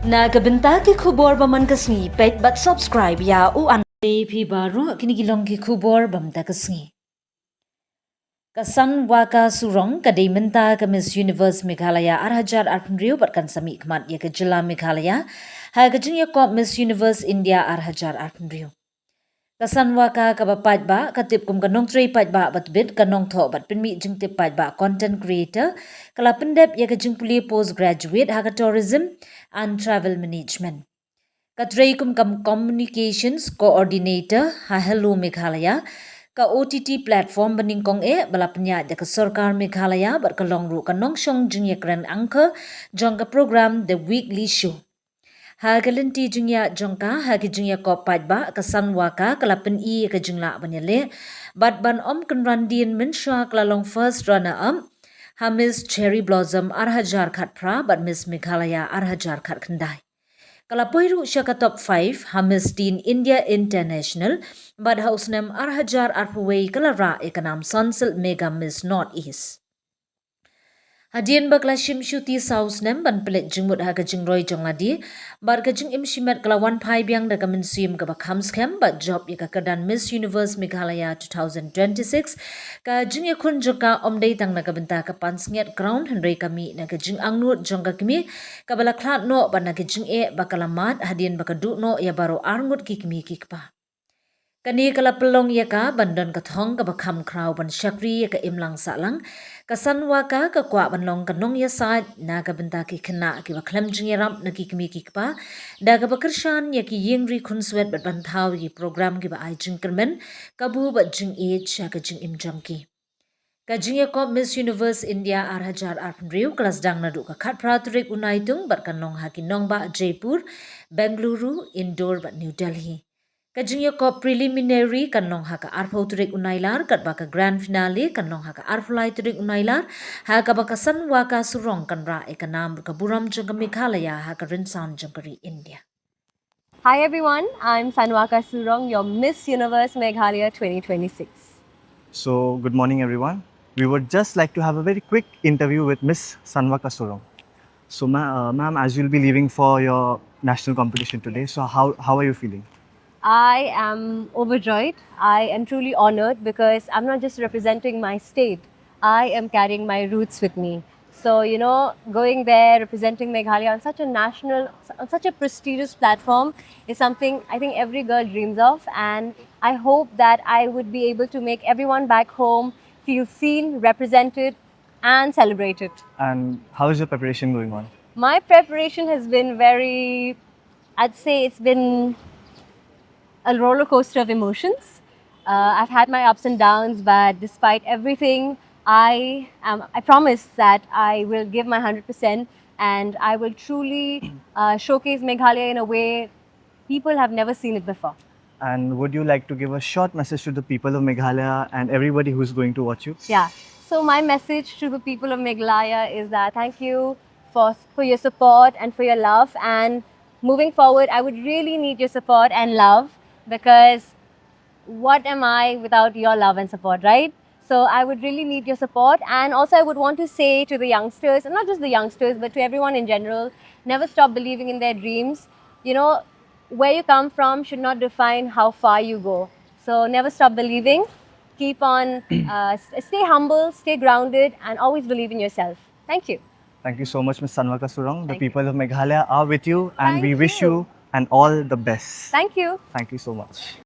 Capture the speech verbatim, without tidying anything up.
Na ka bynta ki khubor ba man ka sngi, peit bad subscribe ïa u an. Phi baroh, kine ki long ki khubor ba man ka sngi. Ka Sanwaka Surong ka dei mynta ka Miss Universe Meghalaya ar hajar arphew hynriew bad kan sa mihkhmat ïa ka jylla Meghalaya ha ka jingïakop Miss Universe India ar hajar arphew hynriew. Ka Sanwaka kaba paidbah, ka tip kum ka nongtrei paidbah ba tbit, ka nongthoh bad pynmih jingtip paidbah, content creator, ka la pyndep ïa ka jingpule postgraduate ha ka Tourism and Travel Management. Ka trei kum ka Communications Coordinator ha Hello Meghalaya, ka O T T platform ba nyngkong eh ba la pynïaid da ka sorkar Meghalaya bad ka long ruh ka nongshong jingïakren anchor jong ka program The Weekly Show. Ha ka lynti jingïaid jong ka ha ki jingïakop paidbah, ka Sanwaka ka la pyni ïa ka jinglah ban ïaleh bad ban ym kynran dien mynshuwa ka la long first runner up ha Miss Cherry Blossom ar hajar khatphra bad Miss Meghalaya ar hajar khatkhyndai. Ka la poi ruh sha ka top five ha Miss Teen India International bad ha u snem ar hajar arphew wei ka la rah ïa ka nam Sunsilk Mega Miss North East. Hadien ba ka la shim shuti saw snem ban pynleit jingmut ha ka jingroi jong lade bad ka jingim shimet, ka la wan phai biang da ka mynsiem kaba kham skhem bad jop ïa ka kyrdan Miss Universe Meghalaya two thousand twenty-six. Ka jingïakhun jong ka ym dei tang na ka bynta ka pansngiat crown, hynrei ka mih na ka jingangnud jong ka kmie kaba la khlad noh bad na ka jingeh ba ka la mad hadien ba ka duh noh ïa baroh arngut ki kmie ki kpa. Kane ka la pynlong ïa ka ban don ka thong kaba kham khraw ban shakri ïa ka imlang sahlang. Ka Sanwaka ka kwah ban long ka nongïasaid na ka bynta ki khynnah kiba khlem jingïarap na ki kmie ki kpa, da kaba kyrshan ïa ki ïing ri khunswet bad ban thaw ïa ki program kiba ai jingkyrmen, kabu bad jingïeit sha ka jingim jong ki. Ka jingïakop Miss Universe India ar hajar arphew hynriew ka la sdang naduh ka khatphra tarik u Naitung bad kan long ha ki nongbah Jaipur, Bengaluru, Indore bad New Delhi. Ka jingïakop preliminary kan long ha ka arphew tarik u Nailar, katba ka grand finale kan long ha ka arphew lai tarik u Nailar, ha kaba ka Sanwaka Surong kan rah ïa ka nam bad ka burom jong ka Meghalaya ha ka rynsan jong ka ri India. Hi everyone, I'm Sanwaka Surong, your Miss Universe Meghalaya twenty twenty-six. So, good morning, everyone. We would just like to have a very quick interview with Miss Sanwaka Surong. So, ma- uh, ma'am, as you'll be leaving for your national competition today, so how, how are you feeling? I am overjoyed. I am truly honored because I'm not just representing my state, I am carrying my roots with me. So, you know, going there, representing Meghalaya on such a national, on such a prestigious platform is something I think every girl dreams of. And I hope that I would be able to make everyone back home feel seen, represented, and celebrated. And how is your preparation going on? My preparation has been very, I'd say it's been a roller coaster of emotions. Uh, I've had my ups and downs, but despite everything, I am. I promise that I will give my hundred percent, and I will truly uh, showcase Meghalaya in a way people have never seen it before. And would you like to give a short message to the people of Meghalaya and everybody who's going to watch you? Yeah. So my message to the people of Meghalaya is that thank you for for your support and for your love. And moving forward, I would really need your support and love, because what am I without your love and support, right? So I would really need your support. And also, I would want to say to the youngsters, and not just the youngsters, but to everyone in general, never stop believing in their dreams. You know, where you come from should not define how far you go. So never stop believing. Keep on, uh, s- stay humble, stay grounded, and always believe in yourself. Thank you. Thank you so much, Miss Sanwaka Surong. The Thank you. People of Meghalaya are with you, and Thank we wish you. You and all the best. Thank you. Thank you so much.